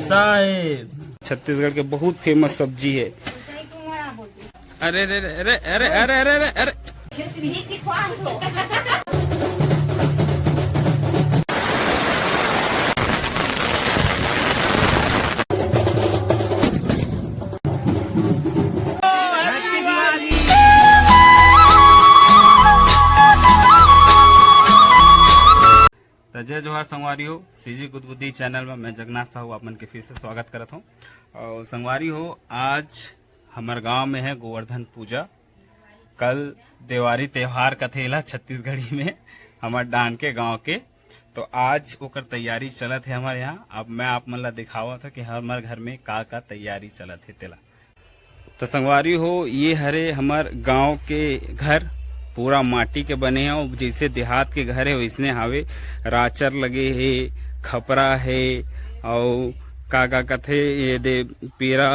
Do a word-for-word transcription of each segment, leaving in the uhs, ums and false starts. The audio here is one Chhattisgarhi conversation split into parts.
साहेब, छत्तीसगढ़ के बहुत फेमस सब्जी है। अरे, अरे, अरे, अरे। त जय जोहार संगवारी हो, सीजी गुदगुदी चैनल में मैं जगन्नाथ साहू आप मन के फिर से स्वागत करत हूँ। और संगवारी हो, आज हमर गांव में है गोवर्धन पूजा। कल देवारी त्योहार कथे एला छत्तीसगढ़ी में, हमर डांड के गांव के। तो आज ओकर तैयारी चलत है हमर यहाँ। अब मैं आप मन ला दिखावत हूँ कि हमर घर में का का तैयारी चलत है तेला। तो संगवारी हो, ये हरे हमर गांव के घर, पूरा माटी के बने हे, अउ जैसे देहात के घर है वैसने हावे। राचर लगे हे, खपरा है, अउ का का कथे ये दे, पेरा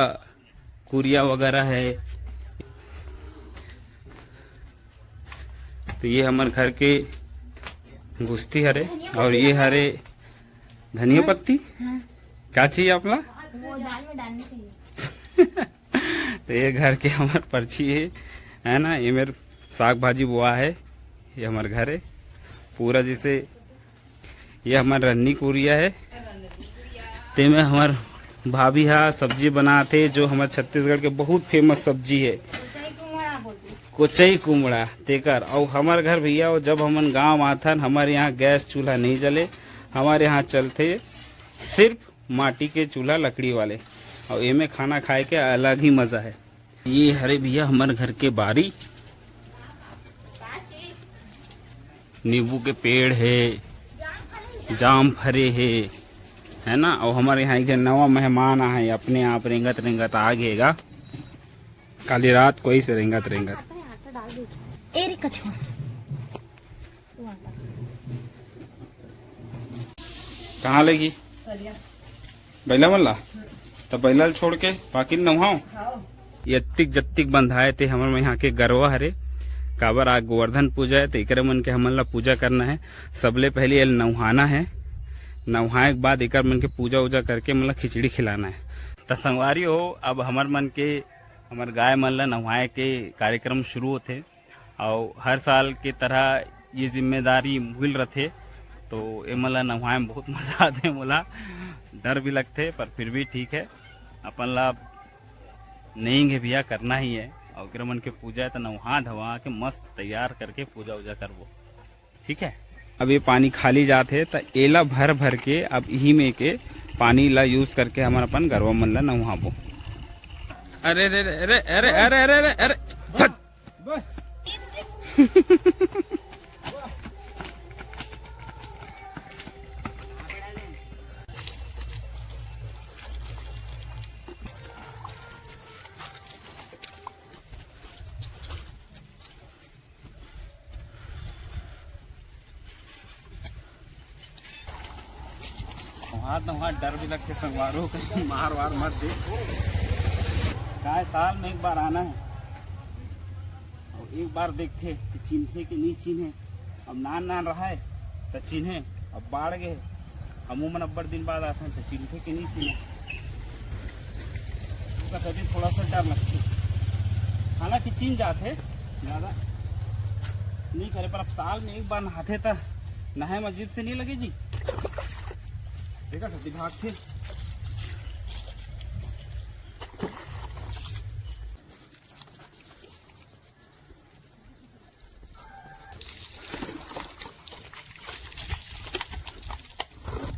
कुरिया वगैरह है। तो ये हमर घर के गुस्ती हरे, और ये हरे धनिया पत्ती। हाँ। क्या चाहिए आप ला? वो दाल में डालने के लिए। तो ये घर के हमर पर्ची है, है ना, ये मेर साग भाजी बोआ है, ये हमर घर है पूरा। जैसे ये हमर रन्नी कुरिया है, तेमे हमर भाभी हा सब्जी बनाथे, जो हमर छत्तीसगढ़ के बहुत फेमस सब्जी है, कोचई कुमड़ा, तेकर। अउ हमर घर भैया, वो जब हमन गांव आथन, हमर यहाँ गैस चूल्हा नहीं जले, हमर यहाँ चलथे सिर्फ माटी के चूल्हा लकड़ी वाले, अउ एमे खाना खाए के अलग ही मजा है। ये हरे भैया हमर घर के बारी, नींबू के पेड़ है, जाम फरे है, है ना। और हमारे यहाँ एक नवा मेहमान आहे, अपने आप रेंगत रेंगत आ गेगा। काली रात कोई से रेंगत रेंगत। ए रे कछुआ। कहाँ लेगी? बैला मन ला? त बैला ल छोड़ के बाकी ल नउहाओ। यत्तिक जत्तिक बंधाए ते हमर मन यहाँ के गरवा हरे, काबर आज गोवर्धन पूजा है, त एकरे मन के हमन ला पूजा करना है। सबले पहले एल नउहाना है, नउहाए के बाद एकर मन के पूजा उजा करके मन ला खिचड़ी खिलाना है। त संगवारी हो, अब हमर मन के, हमर गाय मन ला नउहाए के कार्यक्रम शुरू होथे। अउ हर साल के तरह ये जिम्मेदारी मिल रथे, तो एमन ला नहवाए में बहुत मजा आथे। मोला डर भी लगथे, पर फिर भी ठीक है, अपन ला नहीं है भैया, करना ही है। अउ ओकरे मन के पूजा है, तो नहा धवा के मस्त तैयार करके पूजा उजा करबो, ठीक है। अब ये पानी खाली जात है, तो एला भर भर के अब इही में के पानी ला यूज करके हमन अपन गरवा मन ला नहवाबो। अरे रे रे, अरे अरे अरे अरे अरे अरे, फट। वहाँ तो वहाँ डर भी लगथे संगवारो, कहीं मार वार मत दे। काय साल में एक बार आना है और एक बार देखथे कि चिन्हे कि नहीं चिन्हे। अब नान नान रहा है तो चिन्हे, अब बाढ़ गए, हमू मन अब्बड़ दिन बाद आथन तो चिन्हे कि नहीं चिन्हे। ओकर सेती थोड़ा सा डर लगथे, हालांकि चिन जाथे, ज्यादा नहीं करे, पर अब साल में एक बार नहाथे त नहाए में अजीब से नहीं लगे जी। देखा सब भागथे।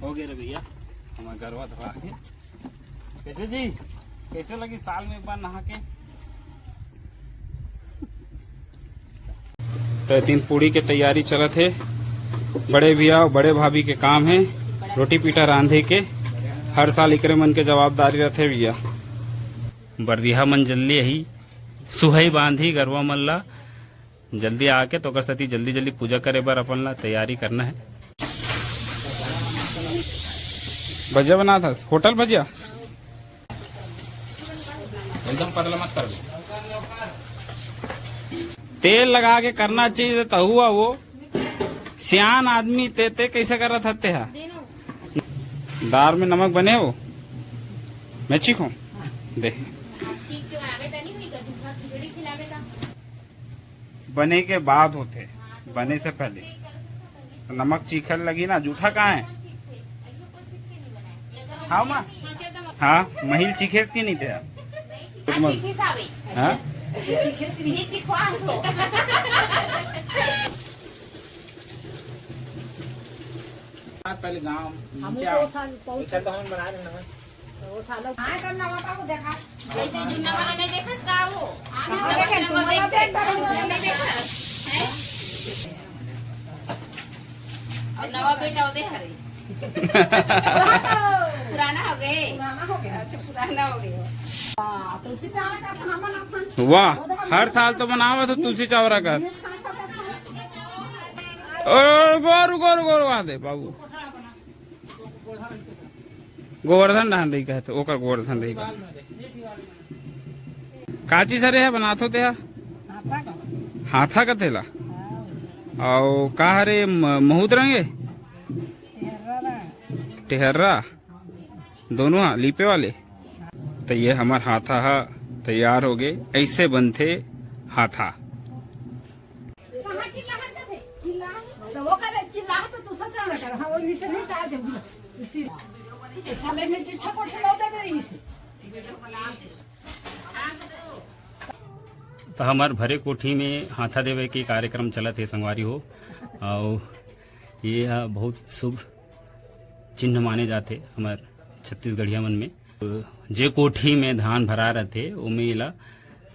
हो गया रे भैया, हमारा गरवा धवा के। कैसे जी, कैसे लगी साल में एक बार नहा के? तो तीन पूड़ी के तैयारी चलत हे। बड़े भैया अउ बड़े भाभी के काम है रोटी पीठा रांधे के। हर साल इकरे मन के जवाबदारी रथे भैया। बरदिहा मन जल्दी ही सुहई बांधी गरवा मन ला। जल्दी आके तो ओकर सेती जल्दी जल्दी पूजा करे बर अपन ला तैयारी करना है। भजिया बनात हस, होटल भजिया? एकदम पतला मत कर। तेल लगा के करना चाहिए तहुआ वो। सियान आदमी ते, ते कैसे करत हते हा? दाल में नमक बने हो? मैं चीखूं? दे। आप चीख के आवे त नहीं हुई, तो झूठा खिचड़ी खिलावे का। बने के बाद होथे, बने से पहले। तो नमक चीखे ल लगही ना, जूठा कहाँ हे? हाँ माँ, हाँ, महिल चीखेस कि नहीं तेहा? हाँ, चीखेस आवे। हाँ? चीखेस नहीं, चीखवा हमको। पहले गांव हम नीचे तो आओ। साल पहुंच नीचे तो हम बना लेना है। वो सालों हाँ, तब नवा बाबू देखा। वैसे जुन्ना वाला नहीं देखस का वो? हाँ, नवा देखे, वाला तुम लोग देखते देख करो। हैं? और नवा बेटा होते हरे। पुराना हो गए। पुराना हो गया। अच्छा, पुराना हो गया। हाँ, तो उसी चावल का हम बनाते हैं। वाह, हर साल तो बनावत हो तुलसी चावरा का। ओ, रुको, रुको, रुको, रुको, आ दे बाबू। गोवर्धन डहान रही कहे तो ओकर गोवर्धन रही कहे। का चीज हरे हे बनाथो तेहा? हाथा का। हाथा का तेला? हाँ। अउ का हरे म-, महूत रंगे? टेहर्रा रंग। टेहर्रा? दोनों हा, लीपे वाले? तो ये हमर हाथा हा तैयार हो गए। ऐसे बनथे हाथा। कहाँ चिल्लाहट का थे? चिल्ला। तो वो करे चिल्ला तो तू सब जाना कर। हाँ, वो नीचे नहीं डाल दे। इसी साले ने पीछे को ठेला दे दे इसे। तो हमार भरे कोठी में हाथा देवे के कार्यक्रम चलत हे संगवारी हो। अउ ये ह बहुत शुभ चिन्ह माने जाथे हमर छत्तीसगढ़िया मन में। जे कोठी में धान भरा रथे, ओमे एला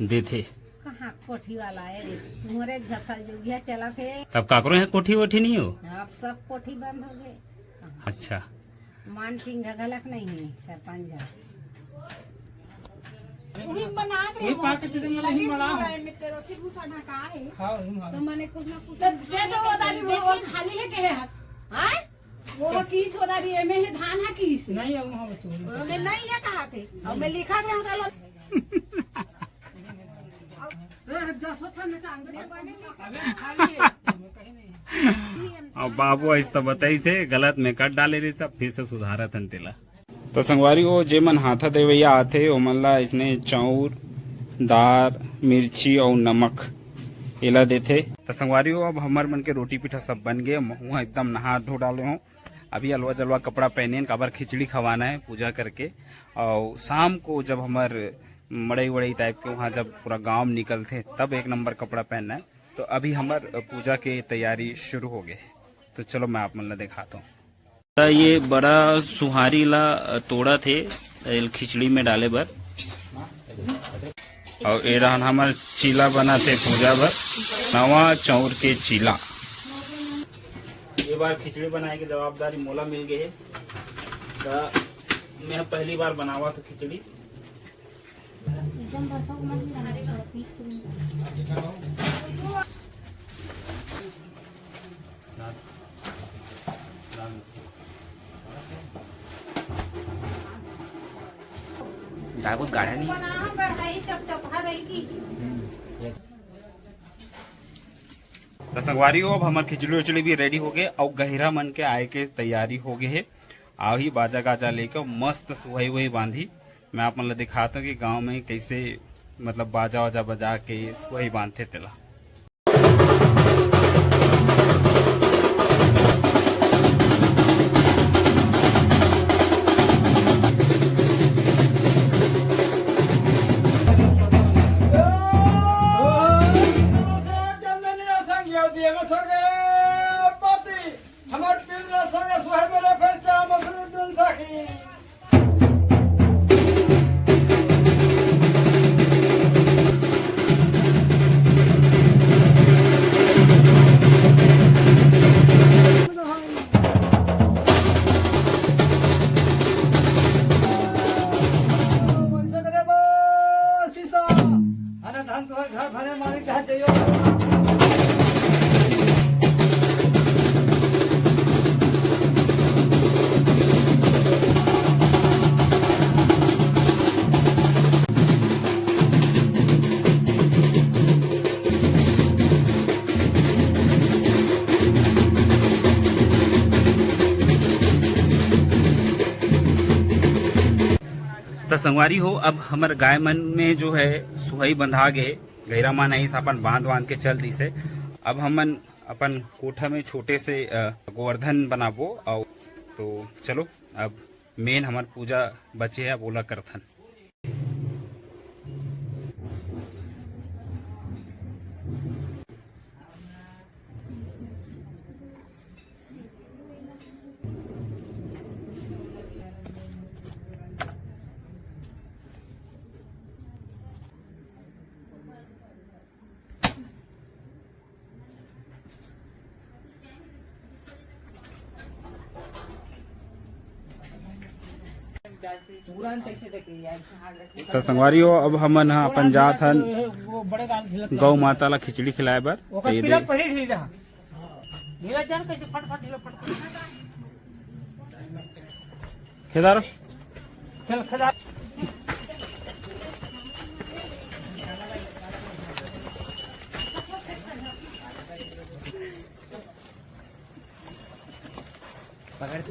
देथे। कहाँ कोठी वाला है रे? तुम्हारे घसा जोगिया चला थे। तब काकरो यहाँ कोठी वोठी नहीं हो? अब सब कोठी बंद हो गए। अच्छा। मान सिंह घलक नहीं है, सरपंच घर। वही बना के वही वो पाके दे दे, मतलब, वही लगे बना। सुन रहा है, मैं पेरोसी भूसा ढका है। हाँ, वही बना। तो मैंने कुछ ना कुछ तो दे दो, वो दादी, वो, वो खाली है, कहे हाथ। हाँ? वो की छोरा री एमे हे धान हा की से? नहीं, वो हम चोरी। वो में नहीं है कहा थे। और मैं लिखा था उधर लो। अब बाबू ऐसा तो बताई थे, गलत में कट डाले रही सब, फिर से सुधारा थन तेला। तो संगवारी हो, जे मन हाथा देवैया आथे, ओमन ला इसने चाउर, दार, मिर्ची अउ नमक एला देथे। तो संगवारी हो, अब हमर मन के रोटी पीठा सब बन गए, महूँ एकदम नहा धो डाले हूँ। अभी अलवा जलवा कपड़ा पहने, काबर खिचड़ी खवाना है पूजा करके। और शाम को जब हमर मड़ई वड़ई टाइप के वहाँ जब पूरा गांव निकलथे, तब एक नंबर कपड़ा पहनना है। तो अभी हमर पूजा के तैयारी शुरू हो गए। तो चलो मैं आप मन ला दिखाता हूँ। त ये बड़ा सुहारी ला तोड़त हे, एल खिचड़ी में डाले बर। और ए रहन हमर चीला बनत हे पूजा बर, नवा चाउर के चीला। ये बार खिचड़ी बनाए के जवाबदारी मोला मिल गई है, त मैं पहली बार बनावा तो खिचड़ी। एकदम बस हो, मत बनाना, थोड़ा पीस करूँ। दाल बहुत गाढ़ा नहीं है। बनाओ, बढ़ाई सब चपहा रही की। तो संगवारी हो, अब हमर खिचड़ी उचड़ी भी रेडी हो गए और गहिरा मन के आए के तैयारी हो गए है। आही बाजा गाजा लेके मस्त सुहाई वही बांधी। मैं आप मन ल दिखाता हूँ कि गांव में कैसे, मतलब, बाजा वाजा बजा के सुहाई बांधथे तेला। हमर पिंजरा संगे सोहे मेरे फेर चाम असली दुन सखी। त संगवारी हो, अब हमर गाय मन में जो है सुहई बंधा गे, गैरा मन आइस, अपन बांध बांध के चल दिस है। अब हमन अपन कोठा में छोटे से, अ, गोवर्धन बनाबो। और तो चलो, अब मेन हमर पूजा बचे है, अब ओला करथन। त संगवारी हो, अब हमन ह अपन जात हन गौ माता ला खिचड़ी खिलाए बर। त ये दे। खेदार। चल, खेदार। पकड़।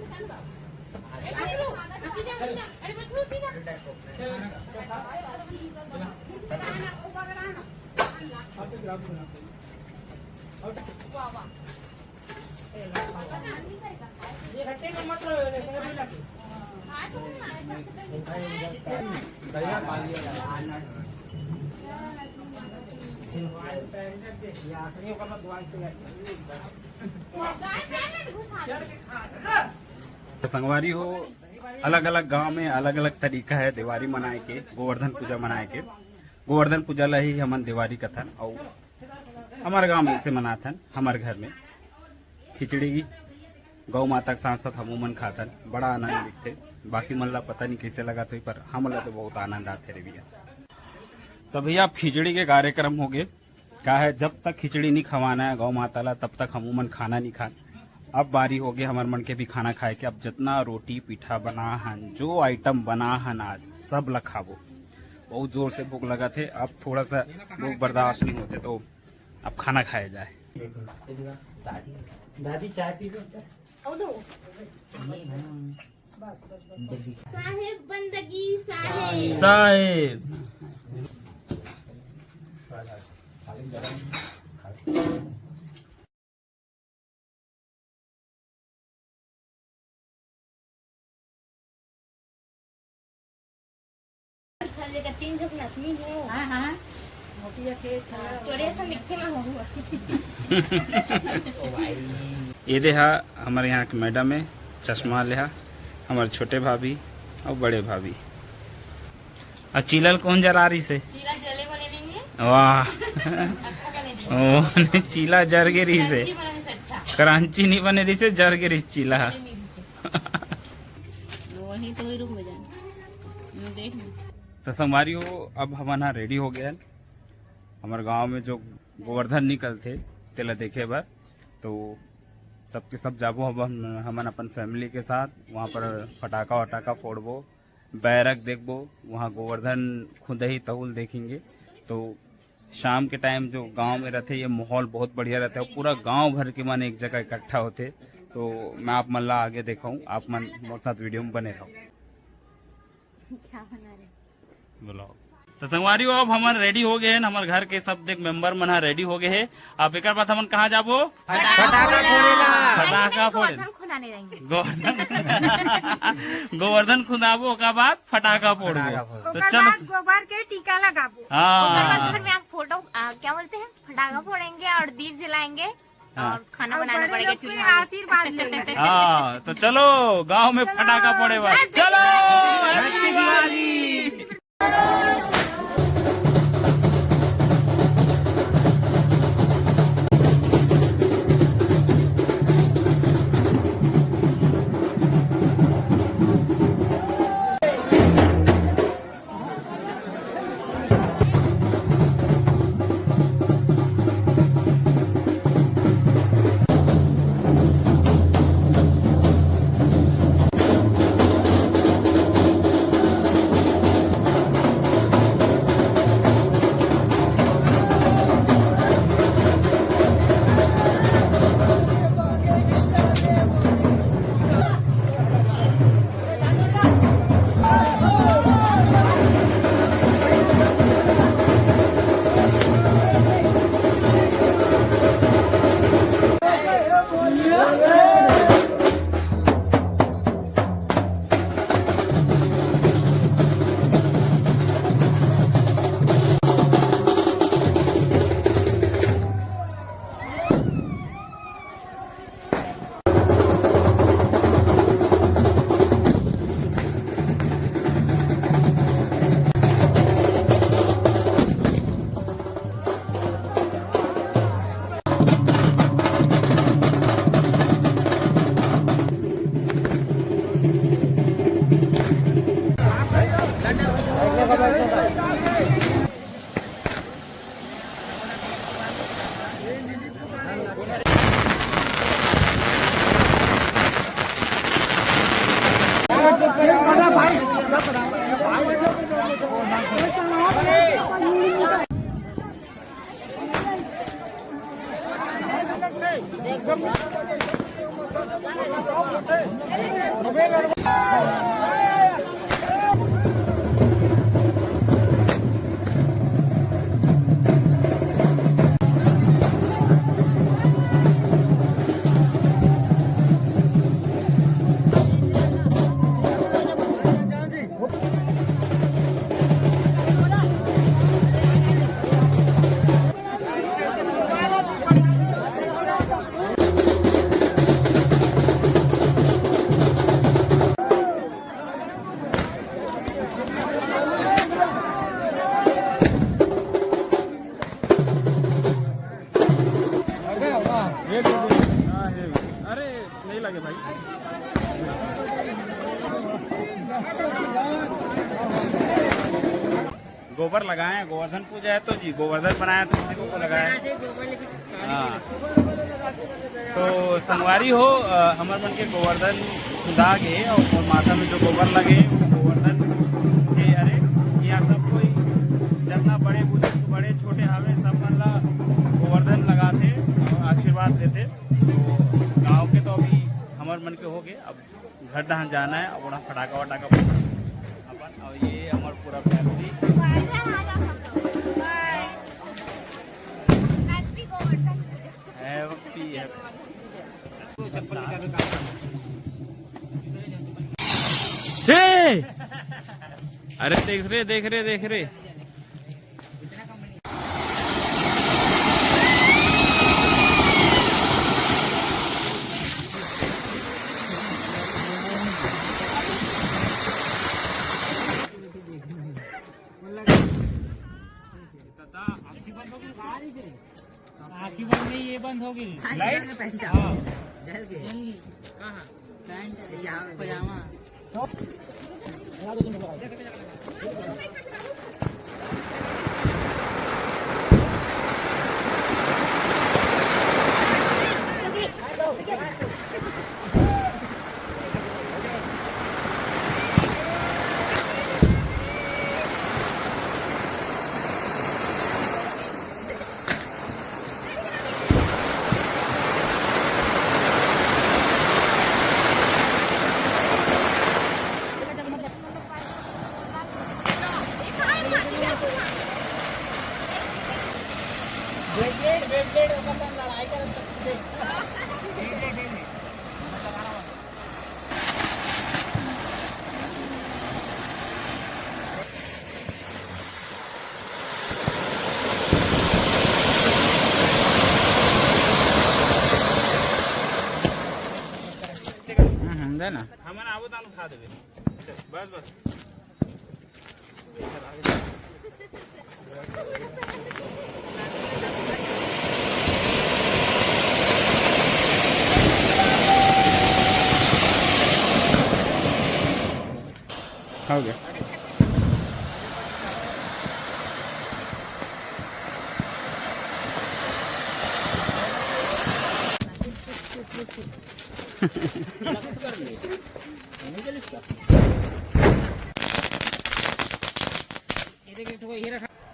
संगवारी हो, अलग-अलग गांव में अलग-अलग तरीका है देवारी मनाए के, गोवर्धन पूजा मनाए के। गोवर्धन पूजा ला ही हमन देवारी कथन। अउ हमर गांव में इसे मनाथन, हमर घर में खिचड़ी गौ माता के साथ साथ हमू मन खाथन, बड़ा आनंद दिखथे। बाकी मन ला पता नहीं कैसे लगत होही, पर हमन ला तो बहुत आनंद आथे रे भैया। तो भैया, अब खिचड़ी के कार्यक्रम हो गए। का है, जब तक खिचड़ी नहीं खवाना है गौ माता ला, तब तक हमू मन खाना नहीं खान। अब बारी हो गए हमर मन के भी खाना खाए के। अब जितना रोटी पीठा बना हन, जो आइटम बना हन आज, सब ला खाबो। बहुत जोर से भूख लगा थे, अब थोड़ा सा भूख बर्दाश्त नहीं होते, तो अब खाना खाया जाए। दादी, दादी, चाय पी लो। साहेब बंदगी साहेब। साहेब। अच्छा, जेकर तीन झोंक नथनी हो। हाँ, हाँ। मोटिया खेत है। तोरे से मिट्ठे में हो हुआ। ये दे हा, हमारे यहाँ के मैडम है, चश्मा ले हा, हमारे छोटे भाभी और बड़े भाभी। आ चीला ल कौन जरा रही से? चीला जले बने नहीं है। वाह। अच्छा बने नहीं। ओ, चीला जर के रही से। क्रंची बने से अच्छा। क्रंची नहीं बने रही से, जर के रही से चीला। जले नहीं रही से। वही तो ही रुक में जाना। हम्म, देख ना। तो संगवारी हो, अब हमन ह रेडी हो गए हन। हमर गांव में जो गोवर्धन निकलथे, तेला देखे बर, तो सबके सब जाबो हम, हमन अपन फैमिली के साथ। वहाँ पर फटाका वटाका फोड़बो, बैरक देखबो, वहाँ गोवर्धन खुदही तहुल देखेंगे। तो शाम के टाइम जो गांव में रहते, ये माहौल बहुत बढ़िया रहता है, पूरा गांव भर के मन एक जगह इकट्ठा होते। तो मैं आप मन ला आगे देखाऊं, आप मन मोर साथ वीडियो में बने रहो। क्या बना रहे? ब्लॉग। तो संगवारी हो, अब हमन रेडी हो गए हैं, हमर घर के सब देख मेंबर मन हा रेडी हो गए हैं। अब एकर बाद हमन कहाँ जाबो? फटाका फोड़े ला। फटाका फोड़े। गोवर्धन खुदाने जाएंगे। गोवर्धन, गोवर्धन खुदाबो, ओकर बाद फटाका फोड़बो। फटाका फोड़बो। तो ओकर चलो। बाद गोबर के टीका लगाबो। हाँ। ओकर बाद घर में आप फोटो, आ, क्या बोलते हैं, फटाका फोड़ेंगे और दीप जलाएंगे। हाँ। और खाना और बनाना बड़े पड़ेगा लोग के चूल्हा में। आशीर्वाद लेंगे। हाँ, तो चलो गांव में चलो। फटाका फोड़े बर। Happy चलो, Diwali। Happy Diwali। अरे, नहीं लगे भाई। गोबर लगाए हैं, गोवर्धन पूजा है तो जी, गोवर्धन बनाया तो उसी को लगाया है। हाँ। तो संगवारी हो, अ, हमर मन के गोवर्धन खुदा गे और, और माथा में जो गोबर लगे, वो गोवर्धन के, अरे, यहाँ सब कोई, जितना बड़े बुजुर्ग, बड़े छोटे हावे, सब मन ला गोवर्धन लगाते और आशीर्वाद देते। तो गांव के तो अभी हमर मन के हो गए, अब घर डहान जाना है, अब ओड़ा फटाका वटाका फोड़ना अपन। और ये हमर पूरा फैमिली। Happy, happy. हे! अरे देख रे, देख रे, देख रे। आँखी बंद नहीं, ये बंद हो गई। लाइट? हाँ। जल्दी। कहाँ? पैंट, यहाँ पे पजामा। हम्म, हम्म, दे ना। हमन आबो तान उठा देबे। बस, बस। हो गया।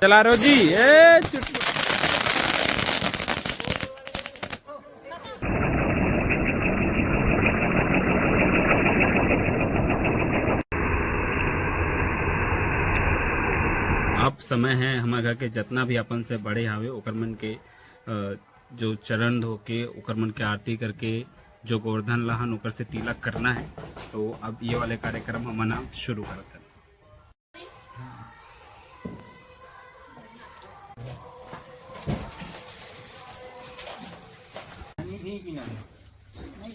चला रो जी, ए चुटपुट। अब समय है हमारे घर के जितना भी अपन से बड़े हावे ओकर मन के, अ, जो चरण धो के ओकर मन के आरती करके जो गोवर्धन लाहन ओकर से तिलक करना है। तो अब ये वाले कार्यक्रम हमन ह शुरू करत हन।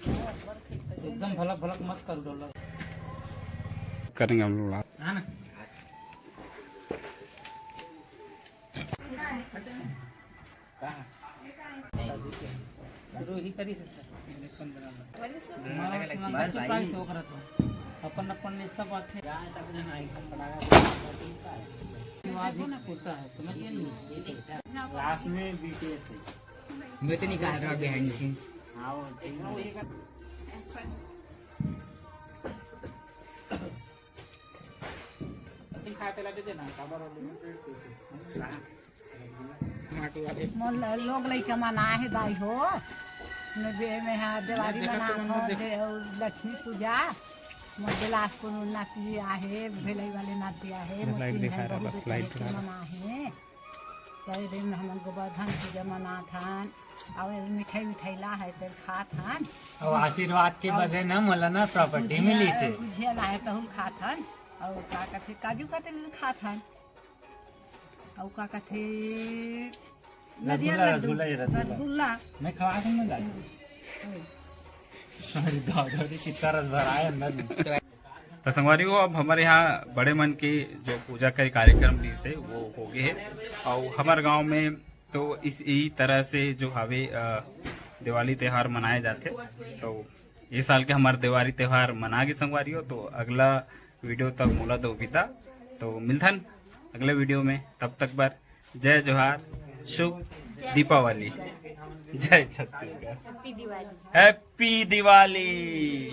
एकदम भलक भलक मत कर डोला। करेंगे हम लोग। है ना? कहाँ? शुरू ही करी सकता है। बस भाई। अपन अपन में सब आथे। विवाद ही होता है, समझ गए नहीं? लास्ट में बीटीएस है। मैं तो निकाल रहा behind the scenes। हाँ, वो ठीक है। माटी वाले। मोर ल-, लोग लइका मन आहे दाई हो, मैं बे-, मैं हा देवारी मनाथन, दे-, लक्ष्मी पूजा। मोर बिलासपुर नाती आहे, भेलई वाले नाती आहे, मोर तीन झन बहू बेटा लइका मन आहे। सही दिन हमन गोवर्धन पूजा मनाथन, अउ मिठाई मिठाई ला है, तेल खाथन। अउ आशीर्वाद के बदे ना मोला ना प्रॉपर्टी मिली से। गुझिया ला है, तहुल खाथन। अउ का कथे, काजू कतली खाथन। अउ का कथे, नरियल लड्डू, रसगुल्ला, ये रसगुल्ला। रसगुल्ला। मैं खवा दूंगा दादी। हम्म। अरे दादा रे, कितना रस भरा है अंदर में। तो संगवारी हो, अब हमर यहाँ बड़े मन के जो पूजा के कार्यक्रम रहिस हे, वो हो गए है। अउ हमर गांव में तो इस, यही तरह से जो हावे, अ, दिवाली त्योहार मनाए जाथे। तो ये साल के हमर दिवाली त्योहार मना गे संगवारी हो, तो अगला वीडियो तक मोला दो बिदा। तो मिलथन अगले वीडियो में, तब तक बर जय जोहार, शुभ दीपावली, जय छत्तीसगढ़, हैप्पी दिवाली।